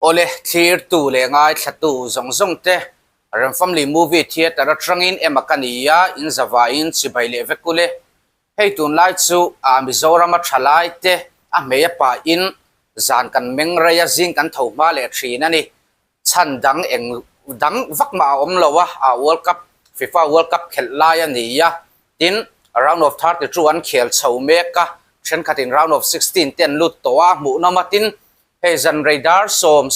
Awle, thlirtu leh ngaithlatu zawng zawng te Rem Family Movie Theatre atangin ema ka ni a, in zavaiin chibai leh vek ule. Hei tunlai chu a Mizorama thalai te a hmei a pahin zan kan meng rei a, zing kan tho hma leh thin a ni. Chhan dang eng dang vak mah a awm lo a, a World Cup, FIFA World Cup khelh lai a ni a, tin round of 32 an khel chho mek a, thenkhatin round of 16 te an lut tawh a, hmuhnawm a, tin Hei zan rei dar 11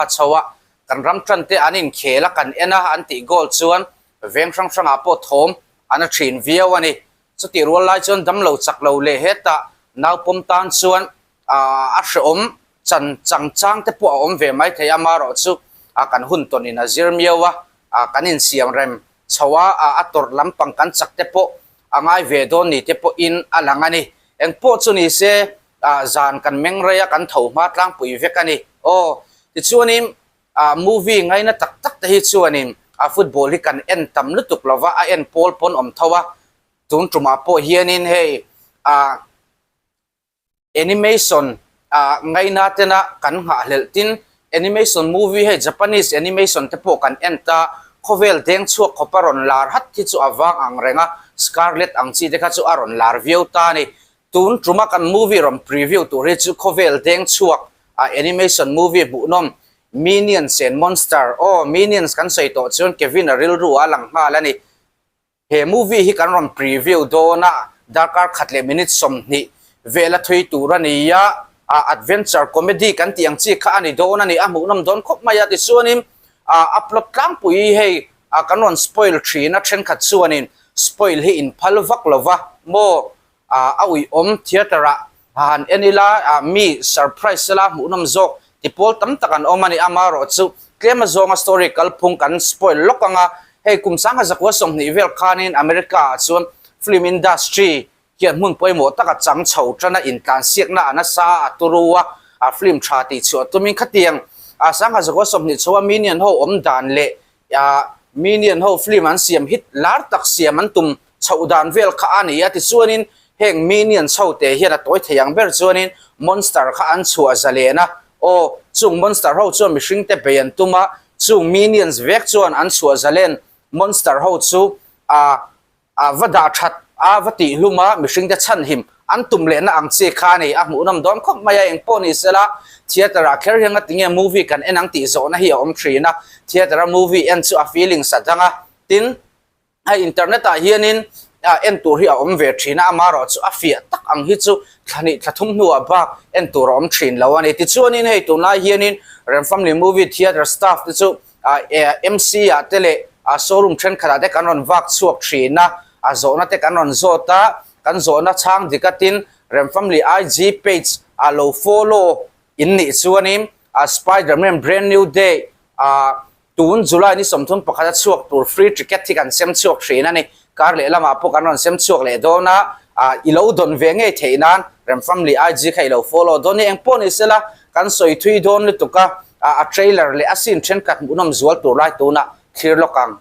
chho ah kan ram tan te an inkhel a kan en a an tih goal chuan veng hrang hrang ah pawh thawm an a thin viau a ni. Chutih rual lai chuan damlo chak lo leh hetah nau pawm tan chuan a hrehawm chan chang chang te pawh a awm ve mai thei a, amaherawhchu kan hun tawn in a zir miau a, kan insiam rem chho a, a tawrh lampang kan chak te pawh a ngai ve dawn ni te pawhin a lang a ni. Engpawh chu ni se Ah zan kan meng rei a kan tho hma tlangpui vek a ni. Aw tichuanin ah movie ngaina tak tak te hi chuanin ah football hi kan en tam lutuk lo va, a en pawl pawn awm tho a, tun tumah pawh hianin hei ah animation ah ngaina tena kan nghahhlelh tin animation movie hei Japanese animation te pawh kan en ta, khawvel deng chhuak khawp a rawn lar hat hi chu a vang ang reng a, Scarlet ang chi te kha chu a rawn lar viau ta a ni. Tun tuma kan movie rawn preview tur hi chu khawvel deng chhuak a animation movie hmuhnawm Minions and Monster aw Minions kan sawi tawh chuan Kevin a rilru a lang nghal a ni. He movie hi kan rawn preview dawn a darkar khat leh minute 20 vela thui tur a ni a, adventure comedy kan tih ang chi kha a ni dawn a ni a hmuhnawm dawn khawp mai a tichuanin a plot tlangpui hei kan rawn spoil thin a thenkhat chuanin spoil hi in phal vak lova maw a uiawm theatre ah han en ila mi surprise sela hmuhnawm zawk ti pawl tam tak an awm a ni. Amaherawh chu tlem azawnga story kalphung kan spoil lawk ang a, hei kum 1920 vel khanin America ah chuan film industry hian hmun pawimawh taka chang chho tan a intlansiakna a nasa a turu a, a film tha tih chhuah tumin khatiang 1920 chho a Minion ho awm dan leh Minion ho film an siam hit lar tak siam an tum chhoh dan vel kha a ni a, tichuanin heng Minions ho te hian a tawi thei ang ber chuanin monster kha an chhuah zalen a, aw chung monster ho chuan mihring te bei an tum a, chung Minions vek chuan an chhuah zalen monster ho chu a A va dah that a va tih hlum a, mihring te chhan him an tum lehna ang chi kha a ni. A hmuhnawm dawn khawp mai a, engpawh ni sela theatre ah kher hian ngatinge movie kan en ang tih zawhna hi a awm thin a, theatre a movie en chu a feelings a dang a, tin hei internet ah hianin en tur hi a awm ve thin a, amaherawh chu a fiah tak ang hi chu thla hnih thla thum hnuah bak en tur a awm thin lo a ni. Tichuanin hei tunlai hianin Rem Family Movie Theatre staff te chu MC ah te leh showroom thenkhat ah te kan rawn vak chhuak thin a, a zawhna te kan rawn zawt a, kan zawhna chhang dik atin Rem Family IG page ah lo follow in nih chuanin Spiderman Brand New Day tun July ni 31 a chhuak tur free ticket hi kan sem chhuak thin a ni. Kar leh lamah pawh kan rawn sem chhuak leh dawn a, i lo dawn ve ngei theih nan Rem Family IG kha i lo follow dawn ni. Engpawh ni sela kan sawi thui dawn lutuk a. A trailer leh a scene thenkhat hmuhnawm zual tur lai tunah thlir lawk ang.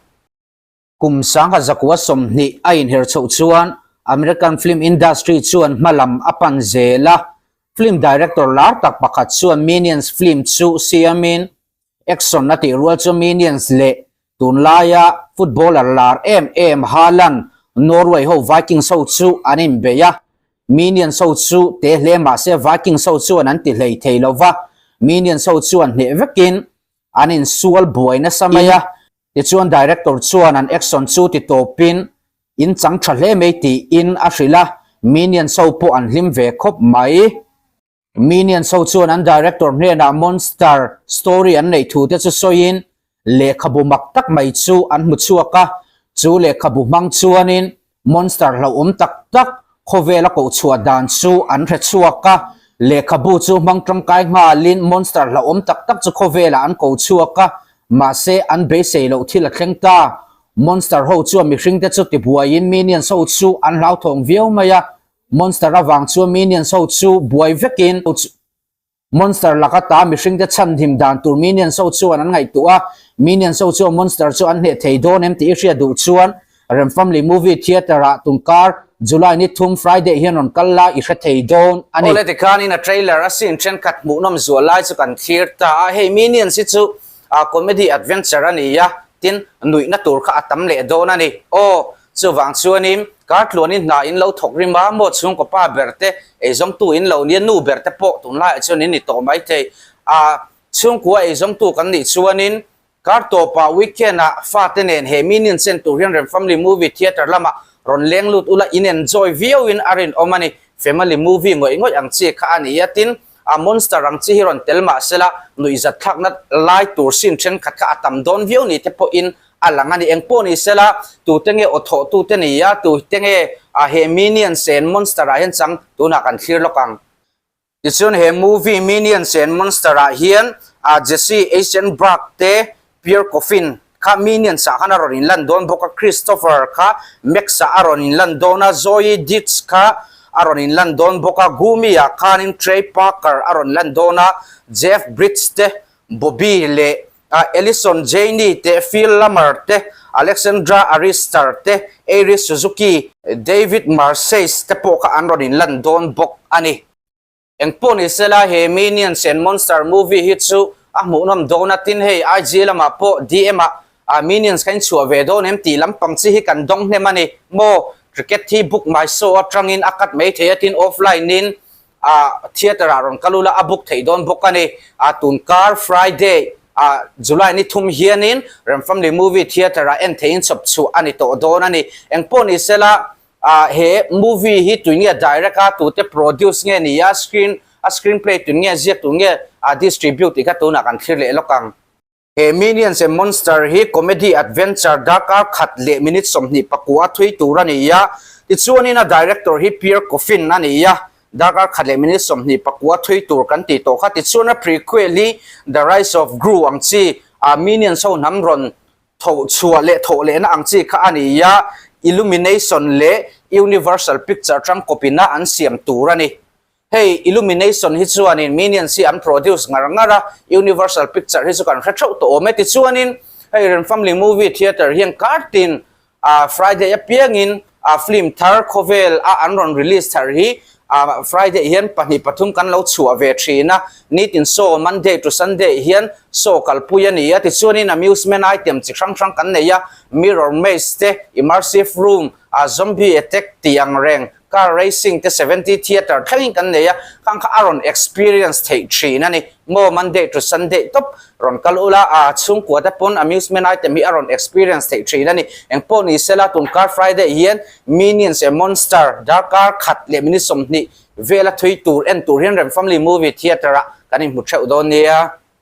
Kum 1920 a inher chhoh chuan American film industry chuan hma lam a pan zel a, film director lar tak pakhat chuan Minions film chu siamin action a tih rual chu Minions leh tunlaia footballer lar em em Haaland, Norway ho Vikings ho chu an inbei a. Minions ho chu te hle mah se Vikings ho chuan an ti hlei thei lo va, Minions ho chuan hneh vekin an insual buai nasa mai a. Tichuan director chuan an action chu ti tawpin in chang tha hle mai tiin a hrilh a, Minions ho pawh an hlim ve khawp mai. Minions ho chuan an director hnenah monster story an neih thu te chu sawiin lehkhabu mak tak mai chu an hmu chhuak a, chu lehkhabu hmang chuanin monster hlauhawm tak tak khawvel a koh chhuah dan chu an hre chhuak a, lehkhabu chu hmang tangkai nghalin monster hlauhawm tak tak chu khawvelah an ko chhuak a, mahse an beisei loh thil a thleng ta. Monster ho chuan mihring te chu tibuaiin Minions ho chu an hlauthawng viau mai a, Monster avang chuan Minions ho chu buai vekin Monster laka ta mihringte chhanhim dan tur Minions ho chuan an ngaihtuah a, Minions ho chuan Monster chu an hneh thei dawn em tih i hriat duh chuan Rem Family Movie Theatre ah tunkar. July ni thum Friday hian rawn kal la i hre thei dawn a ni. Awle tikhanin a trailer a scene thenkhat hmuhnawm zual lai chu kan thlir ta a, hei Minions hi chu comedy adventure a ni a, tin nuihna tur kha a tam leh dawn a ni. Aw, chuvang chuanin kar tluanin hna in lo thawk rim a, maw chhungkaw pa ber te, eizawngtu in lo nia nu ber te pawh tunlaiah chuan in ni tawh maithei. A chhungkua eizawngtu kan nih chuanin Kar tawpah weekend ah fate nen he Minions en tur hian Remfamily Movie Theatre lamah rawn leng lut ula in enjoy viau in a rinawm a ni. Family movie ngawih ngawih ang chi kha a ni a, tin a monster ang chi hi rawn tel mah sela nuihzat thlakna lai tur scene thenkhat kha a tam dawn viau ni te pawhin a lang a ni. Engpawh ni sela tute nge aw thawh tute ni a, tute nge he Minions en monster ah hian chang tunah kan thlir lawk ang. Tichuan he movie Minions and Monster ah hian Jesse Eisenberg te Pierre Coffin kha Minions ah khan a rawn inlan dawn bawk a, Christopher kha Max ah a rawn inlan dawn a, Zoey Deutch kha a rawn inlan dawn bawk a, Gumi ah khanin Trey Parker a rawn lan dawn a, Jeff Bridges te Bobby leh Allison Janney te, Phil Lamar te, Alexandra Aristar te, Eiri Suzuki, David Marseilles te pawh kha an rawn inlan dawn bawk a ni. Engpawh ni sela he Minions and Monster movie hi chu a hmuhnawm dawn a, tin hei IG lamah pawh DM ah Minions kha in chhuah ve dawn em tih lampang chi hi kan dawng hnem a ni maw? Cricket hi book my show atangin a cut mai thei a, tin offline in Ah theatre ah rawn kal ula a book theih dawn bawk a ni. Ah tun kar Friday ah July ni thum hianin Remfamily Movie Theatre ah en theihin chawp chhuah a ni tawh dawn a ni. Engpawh ni sela ah he movie hi tui nge direct a tute produce nge ni a screen a screenplay tun nge ziak tun nge ah distribute tih kha tunah kan thlir leh lawk ang. He Minions and Monster hi comedy adventure darkar khat leh minute 24 a thui tur a ni a, tichuanin a director hi Pierre Coffin a ni a, darkar khat leh minute 24 thui tur kan tih tawh kha. Tichuan a prequel hi The Rise of Gru ang chi ah Minions ho hnam rawn tho chhuah leh thawh lehna ang chi kha a ni a, Illumination leh Universal Picture tangkawpina an siam tur a ni. Hei Illumination hi chuanin Minions hi an produce ngar ngar a, Universal Picture hi chu kan hre theuh tawh awm e. Tichuanin hei Remfamily Movie Theatre hian kartin ah Friday apiangin ah film thar khawvel a an rawn release thar hi ah Friday hian pahnih pathum kan lo chhuah ve thin a, nitin show Monday to Sunday hian show kalpui a ni a. Tichuanin amusement item chi hrang hrang kan nei a, Mirror Maze te, Immersive Room, ah Zombie Attack tih ang reng, Car racing te 70 theatre thlengin kan nei a, khang kha a rawn experience theih thin a ni. Maw Monday to Sunday tawp rawn kal ula, a chhungkua te pawn amusement item hi a rawn experience theih thin a ni. Engpawh ni sela tun kar Friday hian Minions and Monster darkar khat leh minute 20 vela thui tur en tur hian Remfamily Movie Theatre ah kan inhmu theuh dawn nia.